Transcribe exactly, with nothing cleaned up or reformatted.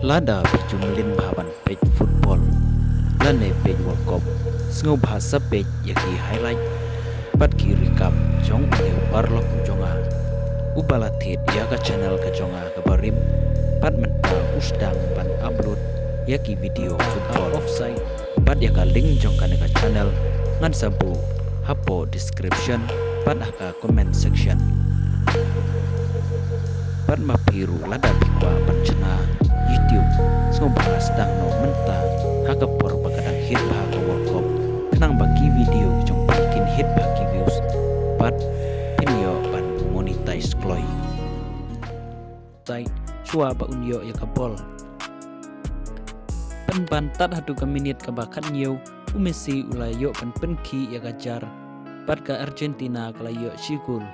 Lada phi ju mlien bha ban peit football lane peit World Cup, sngewbha sa peit ïa ki highlight bad ki recap jong une u paralok u jong nga uba la thied ïa ka channel ka jong nga kaba rim, bad mynta u sdang ban upload ïa ki video football. Offside bad ïa ka link jong kane ka channel ngan sa buh hapoh description bad ha ka comment section. Bad ma phi ruh lada phi kwah ban shna YouTube, sngewbha sdang noh mynta ha ka por ba ka dang hit bha ka World Cup, khnang ba ki video jong phi kin hit bha ki views bad phin ïoh ban monetize kloi. Offside shuwa ba un ïoh ïa ka bol. Pynban tad haduh ka minit kaba khathynñiew, u Messi u la ïoh ban pynkhih ïa ka jar bad ka Argentina ka la ïoh shi gol.